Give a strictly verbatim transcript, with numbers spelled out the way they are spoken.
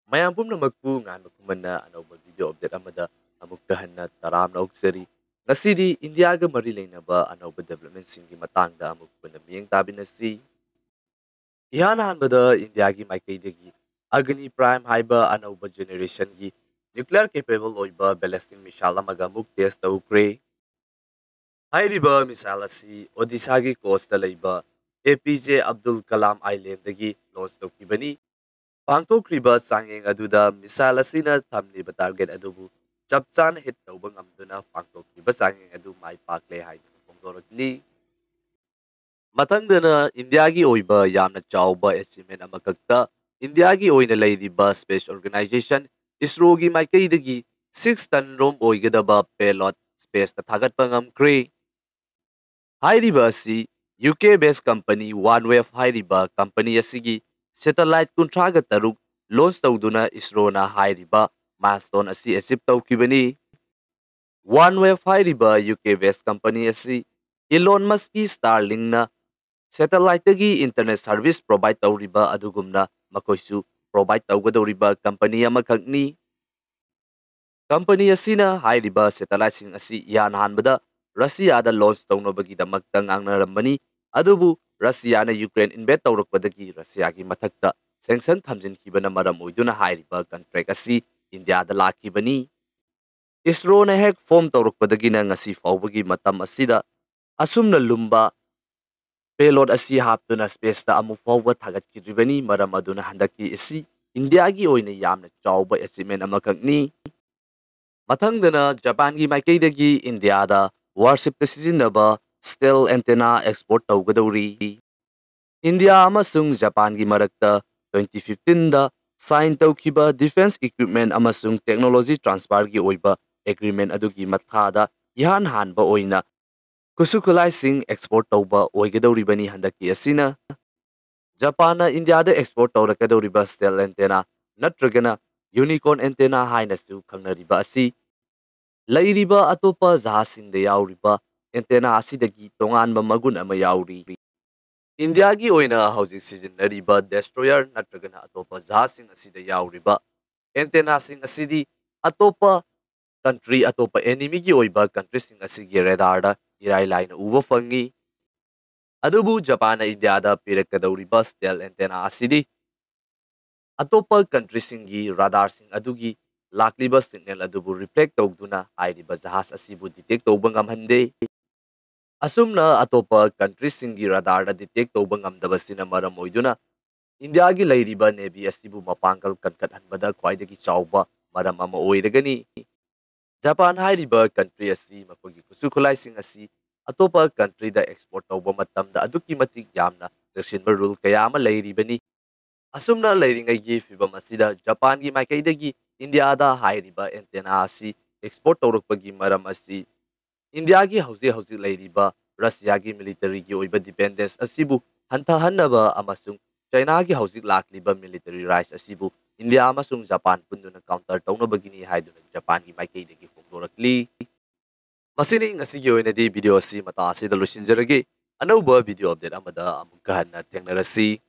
ꯃꯌꯥꯝ ꯄꯨꯝꯅꯃꯛꯄꯨ ꯉꯥꯟꯕ ꯈꯨꯃꯟꯅ ꯑꯅꯧꯕ video update ꯑꯃꯗ ꯑꯃꯨꯛꯀ ꯍꯟꯅ ꯇꯔꯥꯝꯅ ꯑꯣꯛꯆꯔꯤ꯫ ꯉꯁꯤꯗꯤ ꯏꯟꯗꯤꯌꯥꯒ ꯃꯔꯤ ꯂꯩꯅꯕ ꯑꯅꯧꯕ developmentꯁꯤꯡꯒꯤ ꯃꯇꯥꯡꯗ ꯑꯃꯨꯛ ꯄꯨꯟꯅ ꯃꯤꯠꯌꯦꯡ ꯇꯥꯃꯤꯟꯅꯁꯤ꯫ ꯏꯍꯥꯟ ꯍꯥꯟꯕꯗ ꯏꯟꯗꯤꯌꯥꯒꯤ ꯃꯥꯏꯀꯩꯗꯒꯤ Agni Prime ꯍꯥꯏꯕ ꯑꯅꯧꯕ generationꯒꯤ nuclear capable ꯑꯣꯏꯕ ballistic missile ꯑꯃꯒ ꯑꯃꯨꯛ test ꯇꯧꯈ꯭ꯔꯦ꯫ ꯍꯥꯏꯔꯤꯕ missile ꯑꯁꯤ ꯑꯣꯗꯤꯁꯥꯒꯤ coastꯇ ꯂꯩꯕ A P J Abdul Kalam Islandꯗꯒꯤ launch ꯇꯧꯈꯤꯕꯅꯤ꯫ ꯄꯥꯡꯊꯣꯛꯈ꯭ꯔꯤꯕ ꯆꯥꯡꯌꯦꯡ ꯑꯗꯨꯗ missile ꯑꯁꯤꯅ ꯊꯝꯂꯤꯕ target ꯑꯗꯨꯕꯨ ꯆꯞ ꯆꯥꯅ hit ꯇꯧꯕ ꯉꯝꯗꯨꯅ ꯄꯥꯡꯊꯣꯛꯈ꯭ꯔꯤꯕ ꯆꯥꯡꯌꯦꯡ ꯑꯗꯨ ꯃꯥꯏ ꯄꯥꯛꯂꯦ ꯍꯥꯏꯗꯨꯅ ꯐꯣꯡꯗꯣꯔꯛꯂꯤ꯫ ꯃꯊꯪꯗꯅ ꯏꯟꯗꯤꯌꯥꯒꯤ ꯑꯣꯏꯕ ꯌꯥꯝꯅ ꯆꯥꯎꯕ achievement ꯑꯃꯈꯛꯇ ꯏꯟꯗꯤꯌꯥꯒꯤ ꯑꯣꯏꯅ ꯂꯩꯔꯤꯕ space organisation ISROꯒꯤ ꯃꯥꯏꯀꯩꯗꯒꯤ six ton ꯔꯣꯝ ꯑꯣꯏꯒꯗꯕ payload spaceꯇ ꯊꯥꯒꯠꯄ ꯉꯝꯈ꯭ꯔꯦ꯫ ꯍꯥꯏꯔꯤꯕ ꯑꯁꯤ U K based company OneWeb ꯍꯥꯏꯔꯤꯕ company ꯑꯁꯤꯒꯤ satellite ꯀꯨꯟꯊ꯭ꯔꯥꯒ ꯇꯔꯨꯛ launch ꯇꯧꯗꯨꯅ ISROꯅ ꯍꯥꯏꯔꯤꯕ milestone ꯑꯁꯤ achieve ꯇꯧꯈꯤꯕꯅꯤ꯫ OneWeb ꯍꯥꯏꯔꯤꯕ U K based company ꯑꯁꯤ Elon Muskꯀꯤ Starlinkꯅ satelliteꯇꯒꯤ internet service provide ꯇꯧꯔꯤꯕ ꯑꯗꯨꯒꯨꯝꯅ ꯃꯈꯣꯏꯁꯨ provide ꯇꯧꯒꯗꯧꯔꯤꯕ company ꯑꯃꯈꯛꯅꯤ꯫ Company ꯑꯁꯤꯅ ꯍꯥꯏꯔꯤꯕ satelliteꯁꯤꯡ ꯑꯁꯤ ꯏꯍꯥꯟ ꯍꯥꯟꯕꯗ ꯔꯁꯤꯌꯥꯗ launch ꯇꯧꯅꯕꯒꯤꯗꯃꯛꯇ ꯉꯥꯡꯅꯔꯝꯕꯅꯤ, ꯑꯗꯨꯕꯨ ꯔꯁꯤꯌꯥꯅ ꯌꯨꯀ꯭ꯔꯦꯟ invade ꯇꯧꯔꯛꯄꯗꯒꯤ ꯔꯁꯤꯌꯥꯒꯤ ꯃꯊꯛꯇ sanction ꯊꯝꯖꯤꯟꯈꯤꯕꯅ ꯃꯔꯝ ꯑꯣꯏꯗꯨꯅ ꯍꯥꯏꯔꯤꯕ contract ꯑꯁꯤ ꯏꯟꯗꯤꯌꯥꯗ ꯂꯥꯛꯈꯤꯕꯅꯤ꯫ ISROꯅ ꯍꯦꯛ form ꯇꯧꯔꯛꯄꯗꯒꯤꯅ ꯉꯁꯤ ꯐꯥꯎꯕꯒꯤ ꯃꯇꯝ ꯑꯁꯤꯗ ꯑꯁꯨꯝꯅ ꯂꯨꯝꯕ payload ꯑꯁꯤ ꯍꯥꯞꯇꯨꯅ spaceꯇ ꯑꯃꯨꯛ ꯐꯥꯎꯕ ꯊꯥꯒꯠꯈꯤꯗ꯭ꯔꯤꯕꯅꯤ꯫ ꯃꯔꯝ ꯑꯗꯨꯅ ꯍꯟꯗꯛꯀꯤ ꯑꯁꯤ ꯏꯟꯗꯤꯌꯥꯒꯤ ꯑꯣꯏꯅ ꯌꯥꯝꯅ ꯆꯥꯎꯕ achievement ꯑꯃꯈꯛꯅꯤ꯫ ꯃꯊꯪꯗꯅ ꯖꯄꯥꯟꯒꯤ ꯃꯥꯏꯀꯩꯗꯒꯤ ꯏꯟꯗꯤꯌꯥꯗ warshipꯇ ꯁꯤꯖꯤꯟꯅꯕ stealth antenna export ꯇꯧꯒꯗꯧꯔꯤ꯫ ꯏꯟꯗꯤꯌꯥ ꯑꯃꯁꯨꯡ ꯖꯄꯥꯟꯒꯤ ꯃꯔꯛꯇ twenty fifteenꯗ sign ꯇꯧꯈꯤꯕ defence equipment ꯑꯃꯁꯨꯡ technology transferꯒꯤ ꯑꯣꯏꯕ agreement ꯑꯗꯨꯒꯤ ꯃꯈꯥꯗ ꯏꯍꯥꯟ ꯍꯥꯟꯕ ꯑꯣꯏꯅ ꯈꯨꯠꯁꯨ ꯈꯨꯠꯂꯥꯏꯁꯤꯡ export ꯇꯧꯕ ꯑꯣꯏꯒꯗꯧꯔꯤꯕꯅꯤ ꯍꯟꯗꯛꯀꯤ ꯑꯁꯤꯅ꯫ ꯖꯄꯥꯟꯅ ꯏꯟꯗꯤꯌꯥꯗ export ꯇꯧꯔꯛꯀꯗꯧꯔꯤꯕ stealth antenna ꯅꯠꯇ꯭ꯔꯒꯅ unicorn antenna ꯍꯥꯏꯅꯁꯨ ꯈꯪꯅꯔꯤꯕ ꯑꯁꯤ ꯂꯩꯔꯤꯕ ꯑꯇꯣꯞꯄ ꯖꯍꯥꯖꯁꯤꯡꯗ ꯌꯥꯎꯔꯤꯕ antenna ꯑꯁꯤꯗꯒꯤ ꯇꯣꯉꯥꯟꯕ ꯃꯒꯨꯟ ꯑꯃ ꯌꯥꯎꯔꯤ꯫ ꯏꯟꯗꯤꯌꯥꯒꯤ ꯑꯣꯏꯅ ꯍꯧꯖꯤꯛ ꯁꯤꯖꯤꯟꯅꯔꯤꯕ destroyer ꯅꯠꯇ꯭ꯔꯒꯅ ꯑꯇꯣꯞꯄ ꯖꯍꯥꯖꯁꯤꯡ ꯑꯁꯤꯗ ꯌꯥꯎꯔꯤꯕ antennaꯁꯤꯡ ꯑꯁꯤꯗꯤ ꯑꯇꯣꯞꯄ country, ꯑꯇꯣꯞꯄ enemyꯒꯤ ꯑꯣꯏꯕ countryꯁꯤꯡ ꯑꯁꯤꯒꯤ radarꯗ ꯏꯔꯥꯏ ꯂꯥꯏꯅ ꯎꯕ ꯐꯪꯉꯤ꯫ ꯑꯗꯨꯕꯨ ꯖꯄꯥꯟꯅ ꯏꯟꯗꯤꯌꯥꯗ ꯄꯤꯔꯛꯀꯗꯧꯔꯤꯕ stealth antenna ꯑꯁꯤꯗꯤ ꯑꯇꯣꯞꯄ countryꯁꯤꯡꯒꯤ radarꯁꯤꯡ ꯑꯗꯨꯒꯤ ꯂꯥꯛꯂꯤꯕ signal ꯑꯗꯨꯕꯨ reflect ꯇꯧꯗꯨꯅ ꯍꯥꯏꯔꯤꯕ ꯖꯍꯥꯖ ꯑꯁꯤꯕꯨ detect ꯇꯧꯕ ꯉꯝꯍꯟꯗꯦ꯫ ꯑꯁꯨꯝꯅ ꯑꯇꯣꯞꯄ countryꯁꯤꯡꯒꯤ radarꯗ detect ꯇꯧꯕ ꯉꯝꯗꯕꯁꯤꯅ ꯃꯔꯝ ꯑꯣꯏꯗꯨꯅ ꯏꯟꯗꯤꯌꯥꯒꯤ ꯂꯩꯔꯤꯕ navy ꯑꯁꯤꯕꯨ ꯃꯄꯥꯡꯒꯜ ꯀꯟꯈꯠꯍꯟꯕꯗ ꯈ꯭ꯋꯥꯏꯗꯒꯤ ꯆꯥꯎꯕ ꯃꯔꯝ ꯑꯃ ꯑꯣꯏꯔꯒꯅꯤ꯫ ꯖꯄꯥꯟ ꯍꯥꯏꯔꯤꯕ country ꯑꯁꯤ ꯃꯈꯣꯏꯒꯤ ꯈꯨꯠꯁꯨ ꯈꯨꯠꯂꯥꯏꯁꯤꯡ ꯑꯁꯤ ꯑꯇꯣꯞꯄ countryꯗ export ꯇꯧꯕ ꯃꯇꯝꯗ ꯑꯗꯨꯛꯀꯤ ꯃꯇꯤꯛ ꯌꯥꯝꯅ ꯆꯦꯛꯁꯤꯟꯕ rule ꯀꯌꯥ ꯑꯃ ꯂꯩꯔꯤꯕꯅꯤ꯫ ꯑꯁꯨꯝꯅ ꯂꯩꯔꯤꯉꯩꯒꯤ ꯐꯤꯕꯝ ꯑꯁꯤꯗ ꯖꯄꯥꯟꯒꯤ ꯃꯥꯏꯀꯩꯗꯒꯤ ꯏꯟꯗꯤꯌꯥꯗ ꯍꯥꯏꯔꯤꯕ antenna ꯑꯁꯤ export ꯇꯧꯔꯛꯄꯒꯤ ꯃꯔꯝ ꯑꯁꯤ ꯏꯟꯗꯤꯌꯥꯒꯤ ꯍꯧꯖꯤꯛ ꯍꯧꯖꯤꯛ ꯂꯩꯔꯤꯕ ꯔꯁꯤꯌꯥꯒꯤ militaryꯒꯤ ꯑꯣꯏꯕ dependence ꯑꯁꯤꯕꯨ ꯍꯟꯊꯍꯟꯅꯕ ꯑꯃꯁꯨꯡ ꯆꯥꯏꯅꯥꯒꯤ ꯍꯧꯖꯤꯛ ꯂꯥꯛꯂꯤꯕ military rise ꯑꯁꯤꯕꯨ ꯏꯟꯗꯤꯌꯥ ꯑꯃꯁꯨꯡ ꯖꯄꯥꯟ ꯄꯨꯟꯗꯨꯅ counter ꯇꯧꯅꯕꯒꯤꯅꯤ ꯍꯥꯏꯗꯨꯅ ꯖꯄꯥꯟꯒꯤ ꯃꯥꯏꯀꯩꯗꯒꯤ ꯐꯣꯡꯗꯣꯔꯛꯂꯤ꯫ ꯃꯁꯤꯅꯤ ꯉꯁꯤꯒꯤ ꯑꯣꯏꯅꯗꯤ video ꯑꯁꯤ ꯃꯇꯥꯡ ꯑꯁꯤꯗ ꯂꯣꯏꯁꯤꯟꯖꯔꯒꯦ꯫ ꯑꯅꯧꯕ video update ꯑꯃꯗ ꯑꯃꯨꯛꯀ ꯍꯟꯅ ꯊꯦꯡꯅꯔꯁꯤ꯫